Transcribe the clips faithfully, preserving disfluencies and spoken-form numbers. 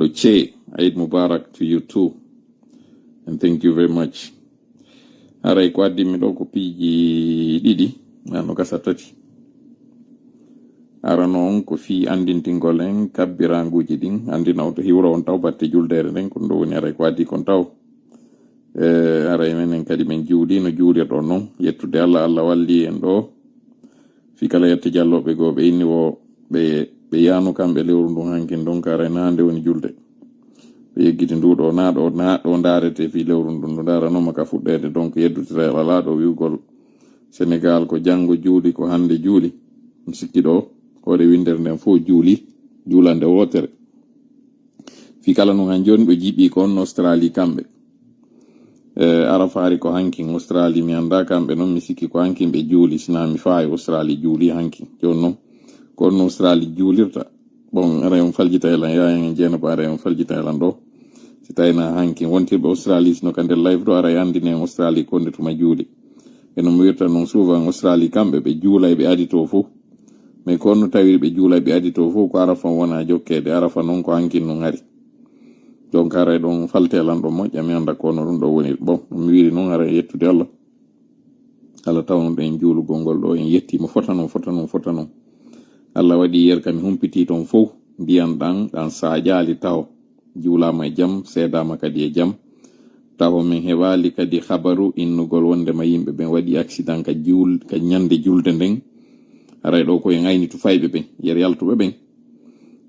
Okay, Eid Mubarak to you too. And thank you very much. Haray ko addi mi ɗo ko piiji ɗiɗi, nano gasa tati. Arano on ko fii andintingol en kabbiraanguuji ɗin, andina on to hiwro on taw batte juldeere nden, ko ɗum ɗo woni haray ko addi kon taw. E, haray menen kadi men juuli no juulirɗon non, yettude Allah, Allah walli en ɗo. Fii kala yette jallooɓe goo ɓe inni wo ɓe, ɓe yaanu kamɓe lewru ndun hankin, donc haray na hande woni julde. Ɓe yeggiti ndu ɗo, na ɗo, na ɗo ndaarete fii lewru ndun, ndu ndaaranooma ka fuɗɗeede, donc yeddutiral alaa ɗo wi'ugol Senegal ko janngo juuli, ko hande juuli. Mi sikki ɗo, hoore winndere nden fow juuli, juulande wootere. Fii kala non han jooni ɓe jiɓi ko on Australie kamɓe. E, Arafaari ko hankin Australie, mi anndaa kamɓe non, mi sikki ko hankin ɓe juuli, sinaa mi faayi Australie juuli hankin. Jooni non, ko on Australie juulirta. Bon, haray on faljitay lan, yaayan en Jeynaba, haray on faljitay lan ɗo. Si tawi na hankin wontirɓe Australie, sino ka nder live ɗo, haray anndine en Australie ko nde tuma juuli. E no mi wirta non souvent Australie kamɓe ɓe juulay ɓe adi to fow. Mais ko on no tawiri ɓe juulay ɓe adi to fow ko Arafa on wona jokkeede, Arafa non ko hankin non hari. Donc haray ɗon falte lan ɗon moƴƴa, mi annda ko no ɗum ɗo woni. Bon, no mi wiri non haray yettude Allah. Allah tawno ɗen juulugol ngol ɗo en yetti mo fota non, fota non, fota non. Allah waɗi yer ka mi humpiti ton fow, ndiyan ɗan, ɗan saaƴaali taho. Juulaama e jam, seedaama kadi e jam. Taho min heɓaali kadi habaru innugol wondema yimɓe ɓen waɗi accident ka juul-, ka ñande julde nden. Haray ɗo ko en aynitu fayɓe ɓen, yer yaltuɓe ɓen.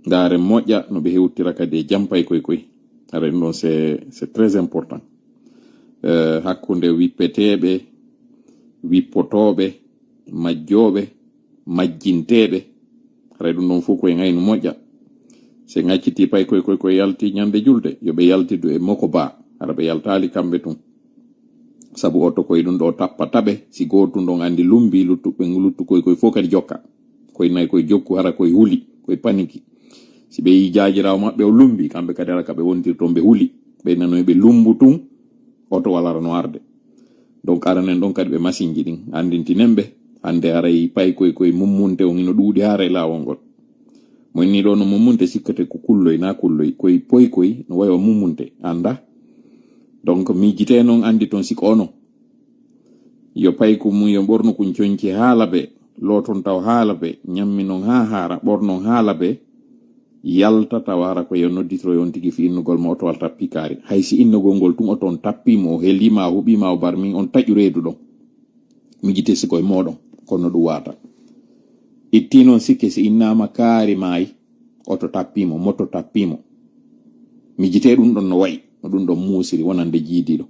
Ndaare moƴƴa no ɓe hewtira kadi e jam pay koy koy. Haray ɗum ɗon c'est, c'est très important. Eh, hakkunde wippeteeɓe, wippotooɓe, majjooɓe, majjinteeɓe, haray ɗum ɗon fow ko en aynu moƴƴa. Si en acciti pay koy, koy, koy yalti ñande julde, yo ɓe yaltidu e moko ba, hara ɓe yaltaali kamɓe tun. Sabu oto koy ɗum ɗo tappa taɓe, si gootun ɗon andi lumbi, luttuɓe, luttu koy, koy fow kadi jokka. Koy nayi koy jokku, hara koy huli, koy paniki. Si ɓe yi jaajiraawo maɓɓe o lumbi, kamɓe kadi hara ka ɓe wontirton ɓe huli. Ɓe nanoy ɓe lumbu tun, oto wala hara no arde. Donc, aranen ɗon kadi ɓe masinji ɗin, andintinen ɓe. Hande haray pay koy, koy mummunte on hino ɗuuɗi haray laawol ngol. Mo inni ɗo no mummunte sikkete ko kulloy, na kulloy. Koy poy koy, no wayi o mummunte, anda. Donc, miijite non andi ton siko ono. Yo pay ko mum, yo ɓorno kun conci haala ɓe, looton taw haala ɓe, ñammi non haa haara, ɓornon haala ɓe, yalta tawa hara ko yo nodditoro on tigi fi innugol mo oto wal tappi kaari. Hay si innugol ngol tun oto on tappi mo, o heli ma, o huɓi ma, o barmi, on taƴu reedu ɗon. Miijite si koye mooɗon, kono ɗum waata. Itti non sikke si innama kaari maayi, oto tappi mo, moto tappi mo. Miijite ɗum ɗon no wayi, no ɗum ɗon muusiri wonande jiidiiɗo.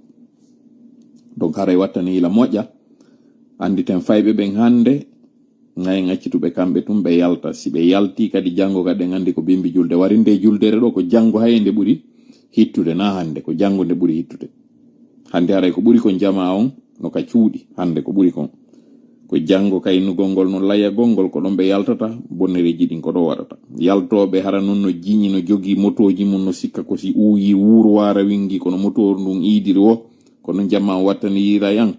Donc haray wattani yila moƴƴa, anditen fayɓe ɓen hande, ngayen accituɓe kamɓe tun ɓe yalta. Si ɓe yalti kadi janngo kadi en andi ko bimbi julde. Warinde e juldere ɗo ko janngo hay nde ɓuri hittude, na hande, ko janngo nde ɓuri hittude. Hande haray ko ɓuri kon jamaa on no ka cuuɗi, hande ko ɓuri kon. Ko janngo kaynugol ngol no layagol ngol, ko ɗon ɓe yaltata, bonnereeji ɗin ko ɗo waɗata. Yaltooɓe hara non no jiñi, no jogii motooji mum, no sikka ko si uuyi wuuru waara wingi, kono motooru ndun iidiri wo, ko non jamaa on wattani yiiray an.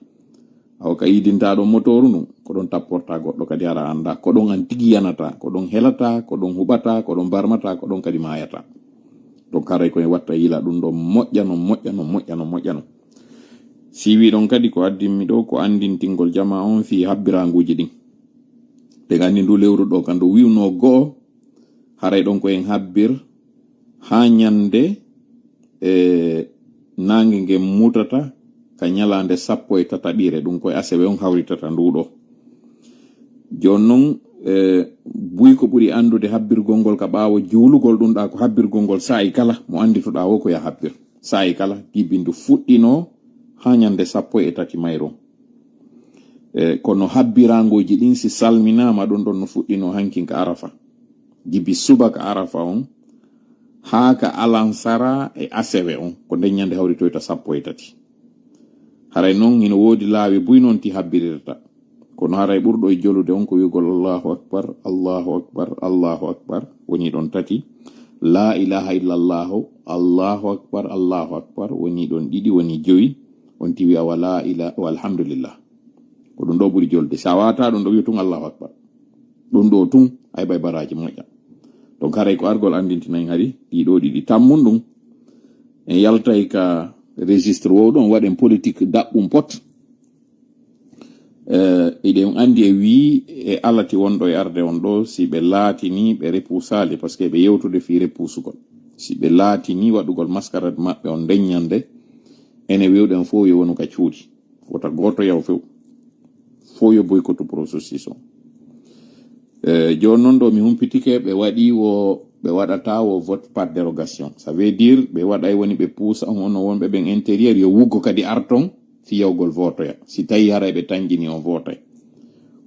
Awa ka iidintaa ɗon motooru ndun, ko ɗon tapportaa goɗɗo kadi hara anndaa, ko ɗon an tigi yanataa, ko ɗon helataa, ko ɗon huɓataa, ko ɗon barmataa, ko ɗon kadi maayataa. Donc haray ko en watta yila ɗum ɗon moƴƴa non, moƴƴa non, moƴƴa non, moƴƴa non. Si wiɗon kadi ko addinmi ɗo ko andintingol jamaa on fii habbiraanguuji ɗin. Ɗen andi ndu lewru ɗo ka ndu wi'unoo go'o, haray ɗon ko en habbir haa ñande, e, naange ngen mutata ka ñalaande sappo e tataɓire, ɗum ko e asewe on hawritata ndu ɗo. Jooni non, e, buy ko ɓuri anndude habbirgol ngol ka ɓaawo juulugol ɗum ɗa ko habbirgol ngol saa'i kala, mo annditoɗaa wo ko ya habbir. Saa'i kala, gibi ndu fuɗɗinoo haa ñande sappo e tati mayron. E, kono habbiraangooji ɗin si salminaama ɗum ɗon no fuɗɗinoo hankin ka Arafa. Gibi subaka Arafa on, haa ka alansara e asewe on, ko nden ñande hawritoyta sappo e tati. Haray non hino woodi laawi buy non ti habbirirta. Kono haray ɓurɗo e jolude on ko wi'ugol Allahu Akbar, Allahu Akbar, Allahu Akbar, woni ɗon tati. La ilaha illallahu, Allahu Akbar, Allahu Akbar, woni ɗon ɗiɗi, woni jowi. On ti wi'a wa la ila-, walhamdulillah. Ko ɗum ɗo ɓuri jolde. Si a waata ɗum ɗo wi'u tun Allahu Akbar. Ɗum ɗo tun, ay ɓay baraaji moƴƴa. Donc haray ko argol anndintinay hari ɗiɗo ɗiɗi tammun ɗum. En yaltay ka registre wo ɗon waɗen politique daɓɓum pot. Eh, eɗen anndi e wii e alati wonɗo e arde on ɗo, si ɓe laatini ɓe repuusaali, parce que ɓe yewtude fii repuusugol. Si ɓe laatini waɗugol mascarade maɓɓe on ndeññande, ene wewɗen fof yo wonu ka cuuɗi. Wota gooto yaw few. Fof yo boycottu processus on. Eh, jooni non ɗo mi humpitike, ɓe waɗi wo, ɓe waɗata wo vote par dérogation. Ça veut dire, ɓe waɗay woni ɓe puusa on, ono wonɓe ɓen intérieur, yo wuggo kadi arton, fii yawgol votoya. Si tawi haray ɓe tanƴini on votay.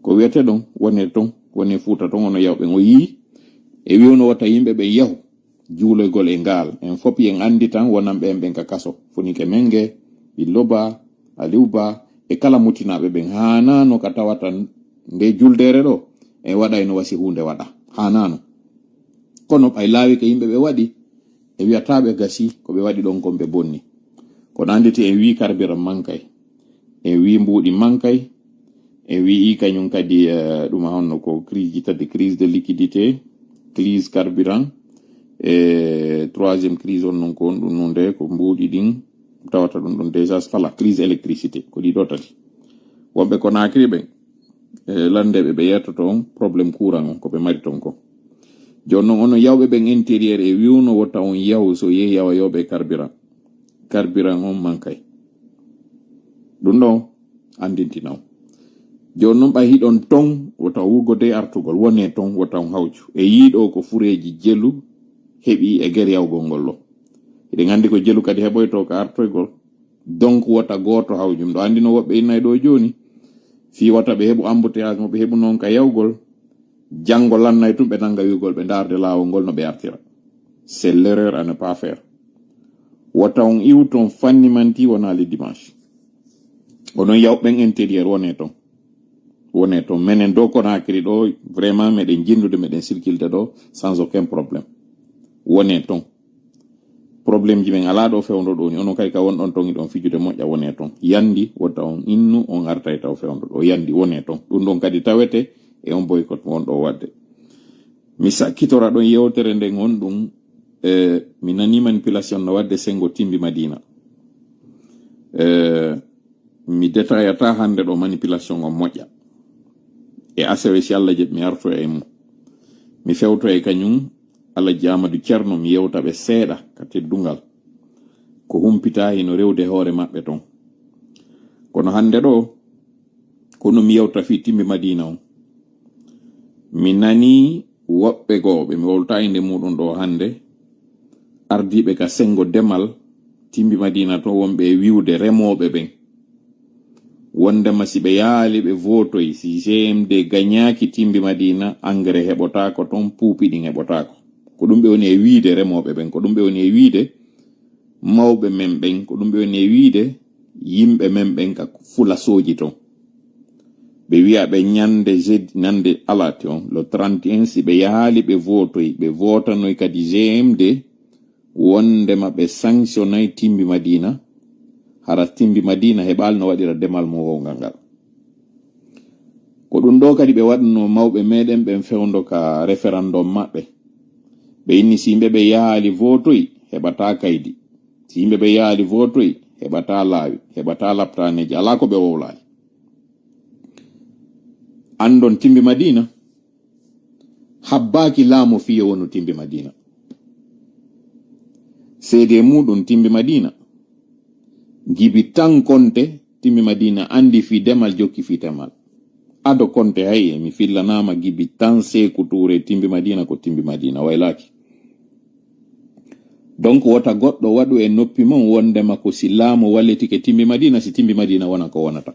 Ko wiyete ɗon, wone ton, wone Fuuta ton, ono yawɓe o yii, e wi'uno wota yimɓe ɓen yahu. Juuloygol e ngaal. En fop yen anndi tan wonan ɓeen ɓen ka kaso. Funike Menge, Billo Ba, Aliw Ba, e kala mutinaaɓe ɓen. Haanaano ka tawata nde juldeere ɗo, en waɗayno wasi huunde waɗa. Haanaano. Kono ɓay laawi ka yimɓe ɓe waɗi, e wi'ataa ɓe gasi, ko ɓe waɗi ɗon kon ɓe bonni. Kono annditi en wii karbiran mankay. En wii mbuuɗi mankay. En wii kañum kadi, eh, ɗum a honno ko crise ji tati, crise de liquidité, crise carburant, e troisième crise on non ko honɗum nun de ko mbuuɗi ɗin tawata ɗum ɗon déjà fala crise électricité ko ɗiɗo tati. Wonɓe Conakry ɓen, eh, landeɓe ɓe yettoto on problème courant on ko ɓe mari ton ko. Jooni non onon yawɓe ɓen intérieur e wi'uno wota on yahu so yehi awa yawɓe e carburant. Carburant on mankay. Ɗum ɗon anndintina on. Jooni non ɓay hiɗon ton wota wuggode artugol, wone ton wota on hawju. E yiiɗo ko fureeji jelu heɓi e ger yawgol ngol ɗo. Hiɗen anndi ko jelu kadi heɓoyto ka artoygol. Donc wota gooto hawju. Ɗo anndi no woɓɓe innay ɗo jooni. Fii wata ɓe heɓu embouteillage mo ɓe heɓu non ka yawgol. Janngo lannay tun ɓe nanga wi'ugol ɓe ndaarde laawol ngol no ɓe artira. C'est l'erreur à ne pas faire. Wota on iwton fanni manti wona le dimanche. Onon yawɓen intérieur wone ton. Wone ton. Menen ɗo Conakry ɗo, vraiment meɗen jinndude, meɗen circulde ɗo sans aucun problème. Wone ton. Problème ji men alaa ɗo fewndo ɗo ni. Onon kay ka wonɗon ton hiɗon fijude moƴƴa wone ton. Yandi wota on innu on artay taw fewndo ɗo. Yandi wone ton. Ɗum ɗon kadi tawete e on boycott mo wonɗo waɗde. Mi sakkitora ɗon yewtere nden on ɗum, eh, mi nani manipulation no waɗde sengo Timbi Madina. Eh, mi détaillata hannde ɗo manipulation on moƴƴa. E asewe si Allah jaɓi mi artoya e mum. Mi fewtoya e kañum Alhaji Amadou Ceerno, mi yewta ɓe seeɗa ka teddungal. Ko humpita hino rewde hoore maɓɓe ton. Kono hannde ɗo, kono mi yewta fii Timbi Madina on. Mi nani woɓɓe goo ɓe mi wowlata innde muɗum ɗo hannde, ardiiɓe ka sengo demal Timbi Madina to wonɓe e wi'ude remooɓe ɓen. Wondema si ɓe yaali ɓe votoyi, si G M D gañaaki Timbi Madina, engrais heɓotaako ton, puupi ɗin heɓotaako. Ko ɗum ɓe woni e wiide remooɓe ɓen, ko ɗum ɓe woni e wiide mawɓe men ɓen, ko ɗum ɓe woni e wiide yimɓe men ɓen ka fulasooji ton. Ɓe wi'a ɓe ñande jeudi, ñande alati on, le trente et un, si ɓe yahaali ɓe votoyi, ɓe votanoyi kadi G M D, wondema ɓe sanctionay Timbi Madina, hara Timbi Madina heɓaali no waɗira demal mum wowngal ngal. Ko ɗum ɗo kadi ɓe waɗuno mawɓe meɗen ɓen fewndo ka référendum maɓɓe. Ɓe inni si yimɓe ɓe yahaali votoyi, heɓataa kaydi. Si yimɓe ɓe yahaali votoyi, heɓataa laawi, heɓataa laptaaneeji, alaa ko ɓe wowlaali. Anndon Timbi Madina, habbaaki laamu fii yo wonu Timbi Madina. Seede muɗum Timbi Madina, Gibi tan Konte, Timbi Madina anndi fii demal, jokki fii demal. Ado Konte hay, mi fillanaama Gibi tan Seeku Tuure, Timbi Madina ko Timbi Madina, waylaaki. Donc, wota goɗɗo waɗu e noppi mum wondema ko si laamu wallitike Timbi Madina, si Timbi Madina wona ko wonata.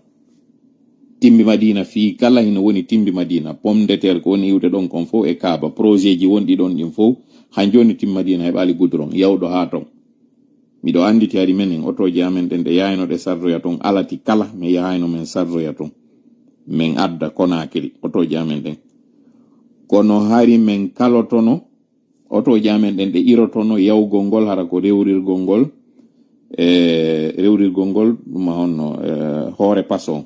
Timbi Madina fii kala hino woni Timbi Madina, pomme de terre ko woni iwde ɗon kon fof e kaaba, projet ji wonɗi ɗon ɗin fof, han jooni Timbi Madina heɓaali goudron, yawɗo haa ton. Miɗo annditi hari menen, otooji amen ɗen ɗe yahayno ɗe sardoya ton, alati kala, mi yahayno men sardoya ton. Men adda Conakry, otooji amen ɗen. Kono hari men kalotono, otooji amen ɗen ɗe irotono yawgol ngol, hara ko rewrirgol ngol, e rewrirgol ngol, ɗum a honno, e hoore paso,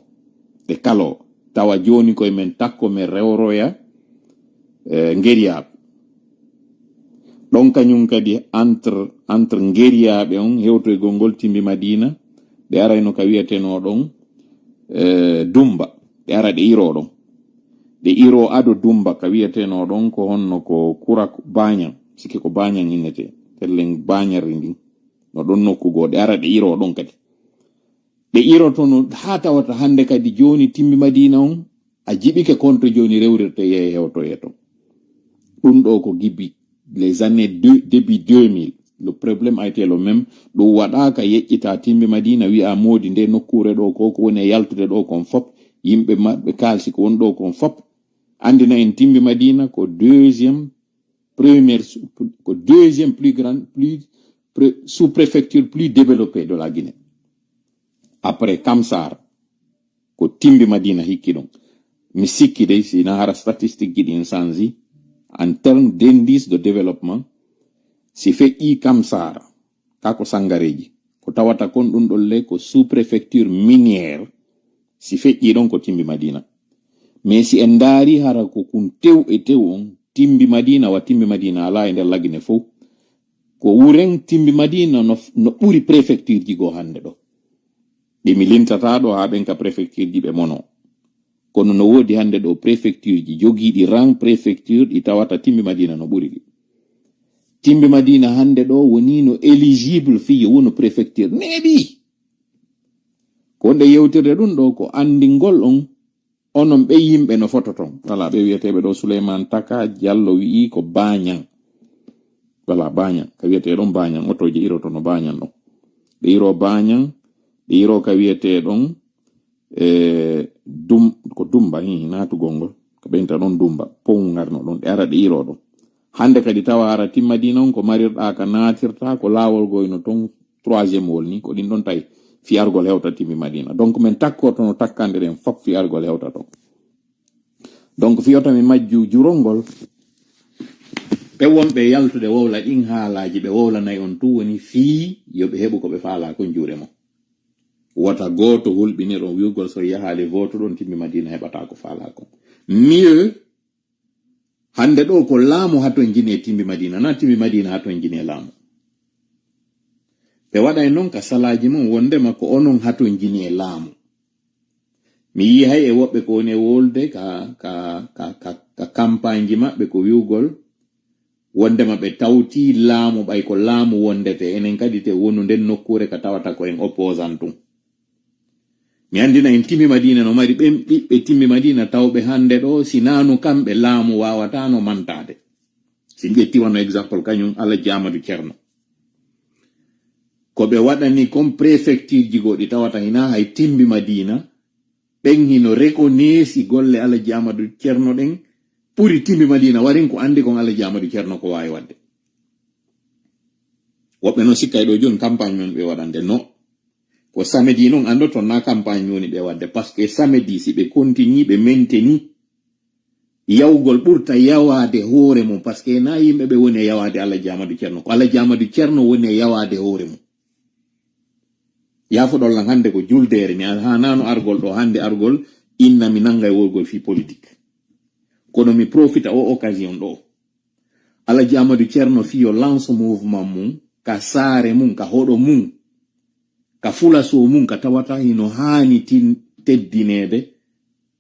ɗe kalo. Tawa jooni koye men takko, men rewroya, e ngeriyaaɓe. On kañum kadi entre, entre ngeriyaaɓe on hewtoygol ngol Timbi Madina, ɓe arayno ka wiyetenoo ɗon, eh, Dumba. Ɓe ara ɗe iroo ɗon. Ɗe iroo ado Dumba ka wiyetenoo ɗon ko honno ko Kura Bañan, sikke ko Bañan innetee, pellen Bañarri ndin. No ɗon nokku goo, ɗe ara ɗe iroo ɗon kadi. Ɓe irotono haa tawata hannde kadi jooni Timbi Madina on, a jiɓike konto jooni rewrirte yehe hewtoye ton. Ɗum ɗo ko gibi les années deux, début deux mille. Le problème a été le même. Ɗum waɗaaka yeƴƴita Timbi Madina wi'a moodi nde nokkuure ɗo ko ko woni e yaltude ɗo kon fop. Yimɓe maɓɓe kaalsi ko woni ɗo kon fop. Anndina en Timbi Madina ko deuxième, première sous-, ko deuxième plus grande, plus, pre-, sous-préfecture plus développée de la Guinée. Après Kamsar, ko Timbi Madina hikki ɗon. Mi sikki dey, si na hara statistique ji ɗin sanzi, en terme d'indice de développement, si feƴƴi Kamsar, ka ko Sangareji, ko tawata kon ɗum ɗon le ko sous-préfecture minière, si feƴƴi ɗon ko Timbi Madina. Mais si en ndaari hara ko kun tew e tew on, Timbi Madina wa Timbi Madina alaa e nder Lagine fow. Ko wuren Timbi Madina no, no ɓuri préfecture ji goo hannde ɗo. Ɗi mi lintata ɗo haa ɓen ka préfecture ji ɓe mono. Kono no woodi hannde ɗo préfecture ji jogiiɗi rang préfecture ɗi tawata Timbi Madina no ɓuri ɗi. Timbi Madina hannde ɗo woni no éligible fii yo wonu préfecture. Neeɓi! Ko nde yewtirde ɗum ɗo ko anndingol on, onon ɓe yimɓe no fototon. Wala ɓe wiyeteeɓe ɗo Souleymane Taka Diallo wi'i ko Bañan. Wala Bañan, ka wiyetee ɗon Bañan, otooje irotono Bañan ɗon. Ɓe iro Bañan, ɓe iro ka wiyetee ɗon, e, Dum-, ko Dumba, hi, naatugol ngol. Ko ɓenta ɗon Dumba, pow ngarno ɗon, ɗe ara ɗe iro ɗon. Hannde kadi tawa ara Timbi Madina on ko marirɗa ka naatirta, ko laawol goyno ton, troisième wol ni, ko ɗin ɗon tawi fii argol hewta Timbi Madina. Donc, men takkotono takkande ɗen fop fii argol hewta ton. Donc, fii wota mi majju jurol ngol, ɓe wonɓe yaltude wowla ɗin haalaaji, ɓe wowlanay on tun woni fii yo ɓe heɓu ko ɓe faalaa kon juuɗe mon. Wota gooto hulɓinir on wi'ugol so yahaali vootu ɗon Timbi Madina heɓataa ko faalaa kon. Mieux, hannde ɗo ko laamu hatonjini e Timbi Madina, na Timbi Madina hatonjini e laamu. Ɓe waɗay non ka salaaji mum wondema ko onon hatonjini e laamu. Mi yii hay e woɓɓe ko woni e wolde ka, ka, ka, ka, ka campagne ji maɓɓe ko wi'ugol wondema ɓe tawti laamu, ɓay ko laamu wondete, enen kadi te wonu nden nokkuure ka tawata ko en opposant tun. Mi anndina en Timbi Madina no mari ɓen ɓiɓɓe Timbi Madina tawɓe hannde ɗo, si naanu kamɓe laamu waawataano mantaade. Si mi ƴetti wano exemple kañum Alhaji Amadou Cerno. Ko ɓe waɗani kon préfecture ji goo ɗi tawata hina hay Timbi Madina, ɓen hino reconnaissir golle Alhaji Amadou Cerno ɗen ɓuri Timbi Madina warin ko anndi kon Alhaji Amadou Cerno ko waawi waɗde. Woɓɓe no sikkay ɗo jooni campagne men ɓe waɗande no. Ko samedi non anndoton na campagne woni ɓe waɗde. Parce que samedi si ɓe continue, ɓe mainteni, yawgol ɓurta yawaade hoore mum. Parce que na yimɓe ɓe woni e yawaade Alhaji Amadou Cerno. Ko Alhaji Amadou Cerno woni e yawaade hoore mum. Yaafoɗon lan hannde ko juldeere, mi haanaano argol ɗo hannde argol inna mi nannga e worgol fii politique. Kono mi profita o occasion ɗo. Alhaji Amadou Cerno fii yo lance mouvement mum, ka saare mum, ka hoɗo mum, ka fulaso mum, ka tawata hino haani tin-, teddineede.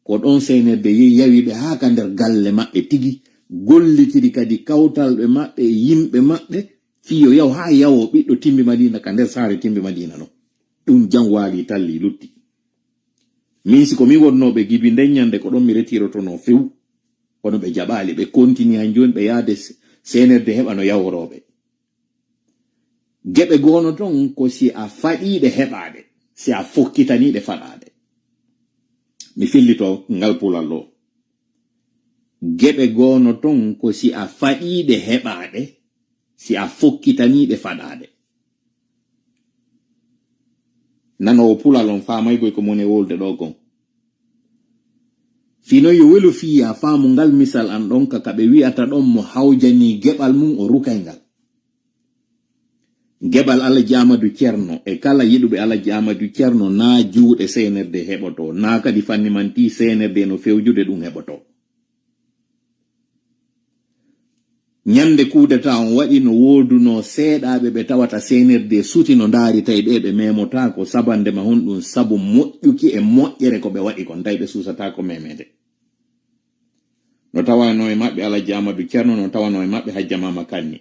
Ko ɗon C N R D yehi yawi ɓe haa ka nder galle maɓɓe tigi, gollitiri kadi kawtalɓe maɓɓe e yimɓe maɓɓe, fii yo yaw haa yawo ɓiɗɗo Timbi Madina ka nder saare Timbi Madina ɗon. Ɗum jam waali talli lutti. Min si ko min wonnooɓe gibi nden ñande ko ɗon mi retirotonoo few. Kono ɓe jaɓaali, ɓe kontini han jooni ɓe yaade C N R D heɓa no yaworooɓe. Geɓe goono ton ko si a faɗiiɗe heɓaade, si a fokkitaniiɗe faɗaade. Mi fillito ngal pulal ɗo. Geɓe goono ton ko si a faɗiiɗe heɓaade, si a fokkitaniiɗe faɗaade. Nanoowo pulal on faamay goy ko mone wolde ɗo kon. Fino yo welu fii a faamu ngal misal an ɗon ka, ka ɓe wi'ata ɗon mo hawjanii geɓal mum o rukay ngal. Geɓal Alhaji Amadou Cerno e kala yiɗuɓe Alhaji Amadou Cerno naa juuɗe C N R D heɓoto, naa kadi fanni manti C N R D no fewjude ɗum heɓoto. Ñande coup d'État on waɗi, no woodunoo seeɗaaɓe ɓe tawata C N R D suti no ndaari, tawi ɓe ɓe meemotaako. Sabande ma honɗum? Sabu moƴƴuki e moƴƴere ko ɓe waɗi kon, tawi ɓe suusataako meemeede. No tawanoo e maɓɓe Alhaji Amadou Ceerno, no tawanoo e maɓɓe Hajja Mama Kanni.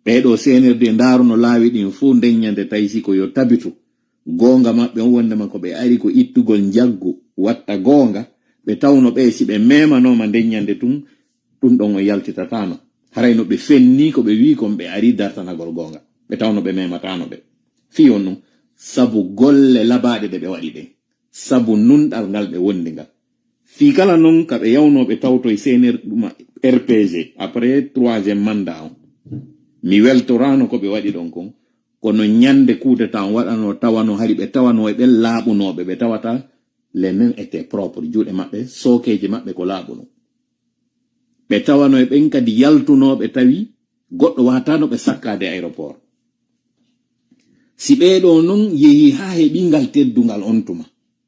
Ɓee ɗoo C N R D ndaaruno laawi ɗin fow nden ñande, tawi si ko yo tabitu goonga maɓɓe on, wondema ko ɓe ari ko ittugol njaggu, watta goonga, ɓe tawno ɓe si ɓe meemanooma nden ñande tun, ɗum ɗon o yaltitataano. Haray no ɓe fenni ko ɓe wi'i kon, ɓe ari dartanagol goonga. Ɓe tawno ɓe meemataano ɓe. Fii on ɗum, sabu golle labaaɗe ɗe ɓe waɗi ɗen, sabu nunɗal ngal ɓe wondi ngal. Fii kala non ka ɓe yawnoo ɓe tawtoy C N R ɗum R P G, après troisième mandat on. Mi weltoraano ko ɓe waɗi ɗon kon, kono ñande coup d'État on waɗanoo, tawanoo hari ɓe tawanoo e ɓen laaɓunooɓe, ɓe tawata les mains étaient propres, juuɗe maɓɓe, sookeeji maɓɓe ko laaɓuno. Ɓe tawanoo e ɓen kadi yaltunooɓe tawi goɗɗo waataano ɓe sakkaade aéroport. Si ɓee ɗoo non yehi haa heɓi ngal teddungal on tuma,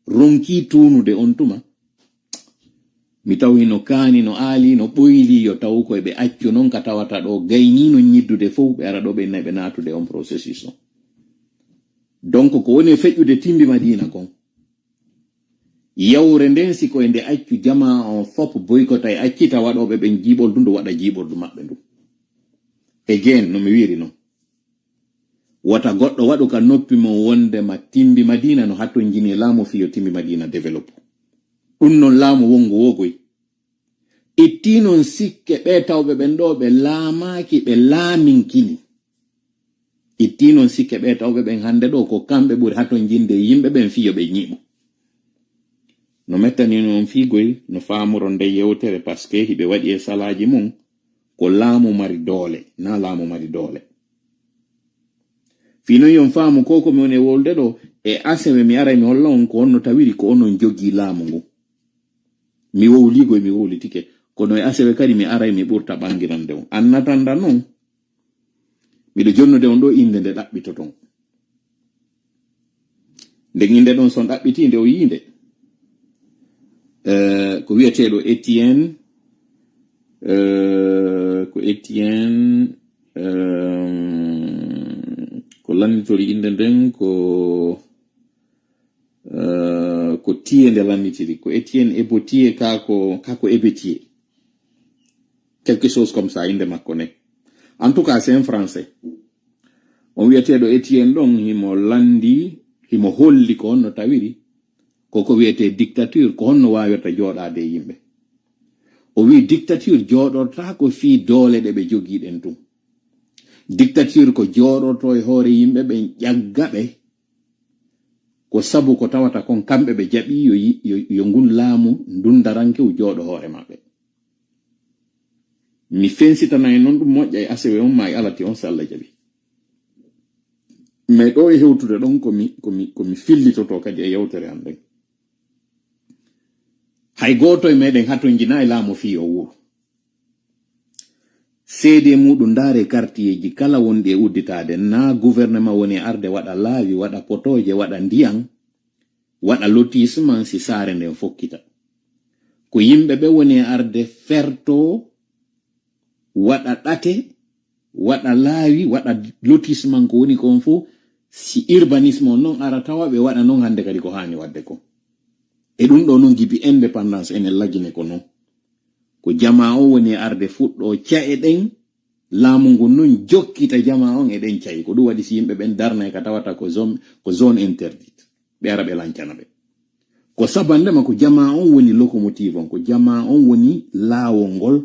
ronkii tuunude on tuma, mi taw hino kaani, no aali, no ɓoyli yo taw ko ɓe accu non ka tawata ɗoo gaynii non ñiddude fow, ɓe ara ɗoo ɓe naɓe naatude on processus on. Donc ko woni e feƴƴude Timbi Madina kon, yawre nden si koye nde accu, jamaa on fop boykota e accita waɗooɓe ɓen jiiɓoldu ndu waɗa jiiɓoldu maɓɓe ndu. Again, no mi wiiri non, wota goɗɗo waɗu ka noppi mum wondema Timbi Madina no hatonjini e laamu fii yo Timbi Madina développe. Ɗum non laamu wonngu woo goy. Ittii non sikke ɓee tawɓe ɓen ɗoo ɓe laamaaki, ɓe laaminkini. Ittii non sikke ɓee tawɓe ɓen hannde ɗoo ko kamɓe ɓuri hatonjinde e yimɓe ɓen fii yo ɓe ñiiɓu. No mettani non fii goy, no faamuron nde yewtere, parce que hiɓe waɗi e salaaji mum ko laamu mari doole, naa laamu mari doole. Fii non yon faamu ko ko mi woni e wowlude ɗoo, e asewe mi aray mi holla on ko on no tawiri ko onon jogii laamu ngun. Mi wowlii goy, mi wowlitike, kono e asewe kadi mi aray mi ɓurta ɓangirande on. Annatanda non, miɗo jonnude on ɗoo innde nde ɗaɓɓitoton. Nden innde ɗon son ɗaɓɓitii nde o yii nde. Eh, ko wi'eteeɗo Etienne, eh, ko Etienne, eh, ko lannditiri innde nden ko, eh, ko Tiye nde lannditiri, ko Etienne Ebo Tiye, kaa ko, kaa ko Ebe Tiye. Quelque chose comme ça, innde makko ne. En tout cas, c'est un Français. On wi'eteeɗo Etienne ɗon, himo lanndi, himo holli ko honno tawiri, ko ko wi'etee dictature, ko honno waawirta jooɗaade e yimɓe. O wi'i dictature jooɗortaako fii doole ɗe ɓe jogii ɗen tun. Dictature ko jooɗortoo e hoore yimɓe ɓen, ƴagga ɓe, ko sabu ko tawata kon kamɓe ɓe jaɓii yo yi-, yo, yo ngun laamu ndundarankewu jooɗo hoore maɓɓe. Mi fensitanay non ɗum moƴƴa e asewe on maa e alati on, si Allah jaɓi. Mais ɗoo e hewtude ɗon ko mi, ko mi, ko mi fillitotoo kadi e yewtere an nden. Hay gooto e meɗen hatonjinaa e laamu fii yo wuur. Seedee muuɗum ndaare kartiyeeji kala wonɗi e udditaade, naa gouvernement woni e arde waɗa laawi, waɗa potooje, waɗa ndiyan, waɗa lotissement si saare nden fokkita. Ko yimɓe ɓe woni e arde fertoo, waɗa ɗate, waɗa laawi, waɗa lotissement, ko woni kon fow, si urbanisme on non ara tawa ɓe waɗa non hannde kadi ko haani waɗde kon. E ɗum ɗoo non gibi indépendance enen lagine ko non. Ko jamaa on woni e arde fuɗɗoo ca'e ɗen, laamu ngun non jokkita jamaa on e ɗen ca'i. Ko ɗum waɗi si yimɓe ɓen darnay ka tawata ko zone, ko zone interdite, ɓe ara ɓe lancana ɓe. Ko sabandema ko jamaa on woni locomotive on, ko jamaa on woni laawol ngol,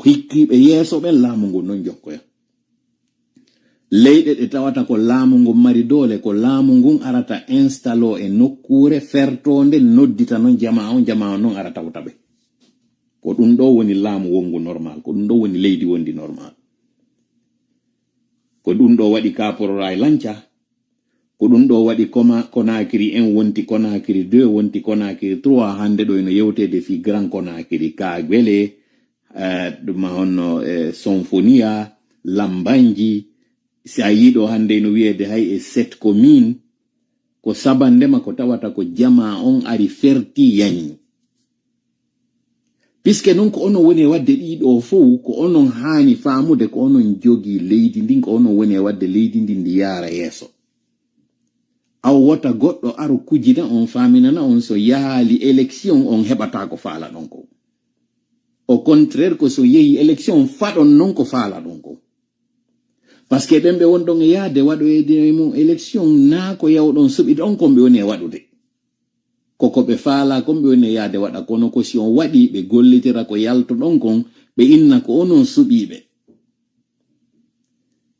hikkiiɓe yeeso ɓen laamu ngun non jokkoya. Leyɗe ɗe tawata ko laamu ngun mari doole, ko laamu ngun arata installoo e nokkuure fertoonde, noddita non jamaa on, jamaa on non ara tawta ɓe. Ko ɗum ɗoo woni laamu wonngu normal, ko ɗum ɗoo woni leydi wondi normal. Ko ɗum ɗoo waɗi Kaporora e lanca, ko ɗum ɗoo waɗi Koma-, Conakry un wonti Conakry deux, wonti Conakry trois, hannde ɗoo ino yewteede fii Grand Conakry, Kaagwele, eh, ɗum ma honno, eh, Sonfonia, Lambanji, si a yii ɗoo hannde ino wiyeede hay e sept commune, ko sabandema ko tawata ko jamaa on ari ferti yanyi. Puisque noon ko onon woni e waɗde ɗii ɗoo fof, ko onon haani faamude ko onon njogii leydi ndin, ko onon woni e waɗde leydi ndin ndi yaara yeeso. Aw wota goɗɗo aro kujina on, faaminana on, so yahaali élection on heɓataa ko faalaɗon kon. Au contraire, ko so yehi élection faɗon noon ko faalaɗon kon. Parce que ɓen ɓe wonɗon e yahde waɗoyde e mum élection, naa ko yawɗon suɓiɗon kon ɓe woni e waɗude. Ko ko ɓe faalaa kon ɓe woni e yahde waɗa, kono ko si on waɗii ɓe gollitira ko yaltoɗon kon, ɓe inna ko onon suɓiiɓe.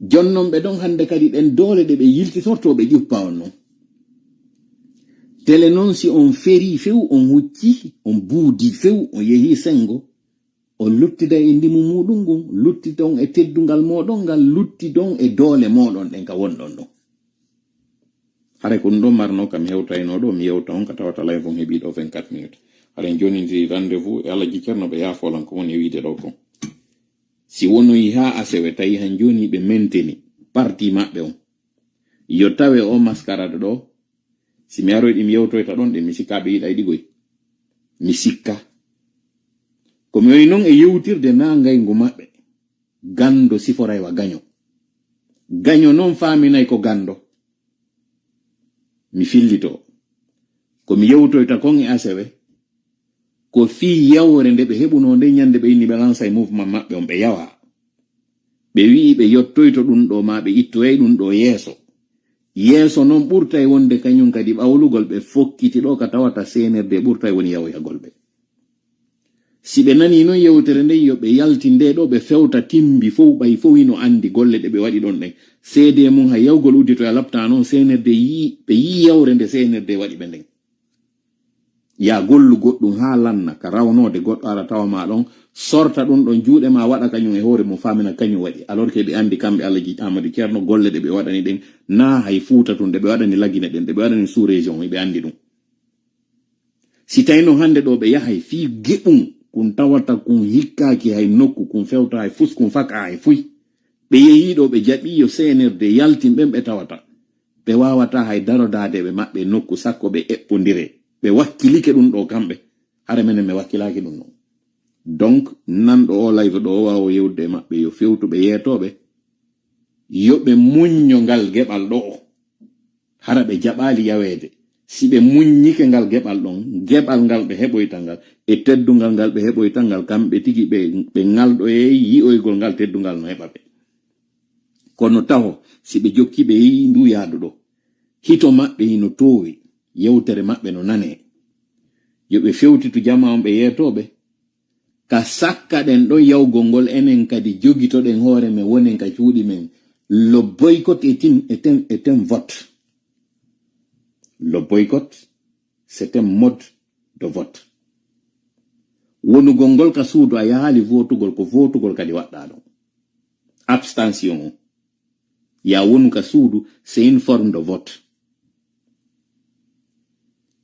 Jonnon ɓe ɗon hannde kadi ɗen doole ɗe ɓe yiltitortoo ɓe ƴuppa on non. Tele noon si on ferii few, on huccii, on buudii few, on yehii senngo, on luttiday e ndimu muuɗum ngun, luttidon e teddungal mooɗon ngal, luttidon e doole mooɗon ɗen ka wonɗon ɗon. Haray ko ɗum ɗon marnoo ka mi hewtaynoo ɗoo, mi yewta on ka tawata live on heɓii ɗoo vingt-quatre minutes. Haray en joonindiri rendez-vous e Alaji Cerno ɓe yaafoo lan ko woni e wiide ɗoo kon. Si wonoyi haa asewe tawi han jooni ɓe menteni parti maɓɓe on, yo tawe o maskarade ɗoo, si mi aroyi ɗi mi yewtoyta ɗon ɗin, mi sikka ɓe yiɗay ɗigoy. Mi sikka. Ko mi woni non e yewtirde naa ngayngu maɓɓe. Ganndo siforay wa gaño. Gaño non faaminay ko ganndo. Mi fillitoo. Ko mi yewtoyta kon e asewe, ko fii yawre nde ɓe heɓunoo nden ñande ɓe inni ɓe lansay mouvement maɓɓe on ɓe yawaa. Ɓe wi'i ɓe yottoyto ɗum ɗoo maa ɓe ittoyay ɗum ɗoo yeeso. Yeeso non ɓurtay wonde kañum kadi ɓawlugol ɓe fokkiti ɗoo ka tawata C N R D ɓurtay woni yawoyagol ɓe. Si ɓe nanii non yewtere nden yo ɓe yaltin nde ɗoo ɓe fewta timbi fow ɓay fow hino anndi golle ɗe ɓe waɗi ɗon ɗen. Seedee mum hay yawgol udditoya laptaa non C N R D yi'i, ɓe yi'i yawre nde C N R D waɗi ɓe nden. Yaa gollu goɗɗum haa lanna ka rawnoode goɗɗo ara tawa ma ɗon, sorta ɗum ɗon juuɗe ma waɗa kañum e hoore mum faamina kañum waɗi. Alors que ɓe anndi kamɓe Alaji Amadu Ceerno golle ɗe ɓe waɗani ɗen naa hay Fuuta tun ɗe ɓe waɗani Lagine ɗen, ɗe ɓe waɗani sous-région on, ɓe anndi ɗum. Si tawi non hannde ɗoo ɓe yahay fii geɓum, kun tawata kun hikkaaki hay nokku, kun fewta hay fus, kun faka hay fuy. Ɓe yehii ɗoo ɓe jaɓii yo C N R D yaltin ɓen ɓe tawata. Ɓe waawataa hay darodaade ɓe maɓɓe nokku sakko ɓe eɓɓondire. Ɓe wakkilike ɗum ɗoo kamɓe. Hara menen mi wakkilaaki ɗum ɗoo. Donc, nanɗo oo live ɗoo o waawa yewtude e maɓɓe yo fewtu ɓe yeetooɓe. Yo ɓe muñño ngal geɓal ɗoo. Hara ɓe jaɓaali yaweede. Si ɓe muññike ngal geɓal ɗon, geɓal ngal ɓe heɓoyta ngal, e teddungal ngal ɓe heɓoyta ngal, kamɓe tigi ɓe, ɓe ngalɗoyay yi'oygol ngal teddungal no heɓa ɓe. Kono taho, si ɓe jokki ɓe yehi nduu yaadu ɗoo, hito maɓɓe hino toowi, yewtere maɓɓe no nanee. Yo ɓe fewtitu jamaa on ɓe yeetooɓe, ka sakkaɗen ɗon yawgol ngol, enen kadi jogitoɗen hoore men, wonen ka cuuɗi men. Le boycott est une, est un, est un vote. Le boycott, c'est un mode de vote. Wonugol ngol ka suudu a yahaali vootugol, ko vootugol kadi waɗɗaa ɗon. Abstention on. Yaa wonu ka suudu, c'est une forme de vote.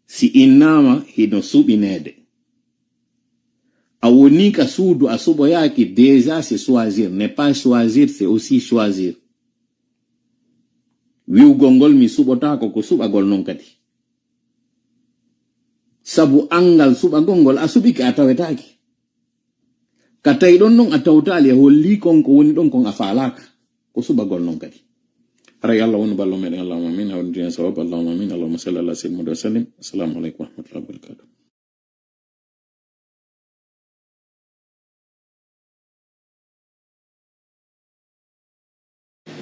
Si innaama hino suɓineede. A woni ka suudu a suɓoyaaki, déjà c'est choisir. Ne pas choisir, c'est aussi choisir. Wi'ugol ngol mi suɓotaako ko suɓagol non kadi. Sabu anngal suɓagol ngol a suɓike a tawetaake. Ka tawi ɗon non a tawtaali e holli kon ko woni ɗon kon a faalaaka. Ko suɓagol non kadi. Haray Allah wonu ballo meɗen, Allahumma amin. Hawri ndiyan sawab, Allahumma amin. Allahumma salli ala sayyidina Muhammad wa sallim. Assalamu aleykum wa rahmatullahi wa barakatuh.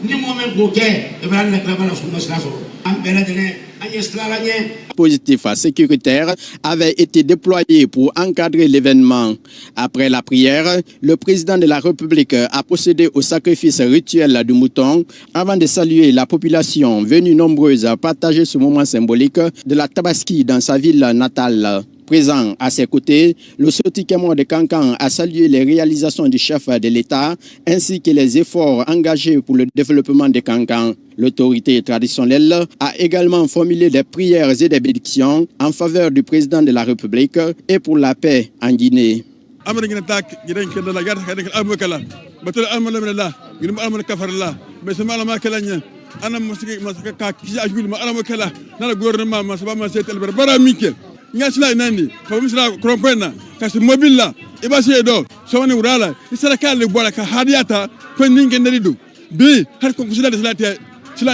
Ni momen ko ke e bran na krabala sunna sila so. An bela dene an yestlala nye. Positif sécuritaire avait été déployé pour encadrer l'événement. Après la prière, le président de la République a procédé au sacrifice rituel du mouton avant de saluer la population venue nombreuse partager ce moment symbolique de la Tabaski dans sa ville natale. Présent à ses côtés, le Soti Kemo de Kankan a salué les réalisations du chef de l'État ainsi que les efforts engagés pour le développement de Kankan. L'autorité traditionnelle a également formulé des prières et des bénédictions en faveur du président de la République et pour la paix en Guinée. Amara gina tak gidan ke dala gata ka dikal almu kala batul almu lamina la gina almu kafar la be sama alama kala nya ana musiki masaka ka kisi ajul ma almu kala na gouvernement ma sabama set al barbara mike nya sila nani fa misla krompena Kasi mobile la, i ba se do, so wani wurala, i sara ka le bora ka hadiyata, ko ninge ndari du. Bi, har ko kusida de silate, silate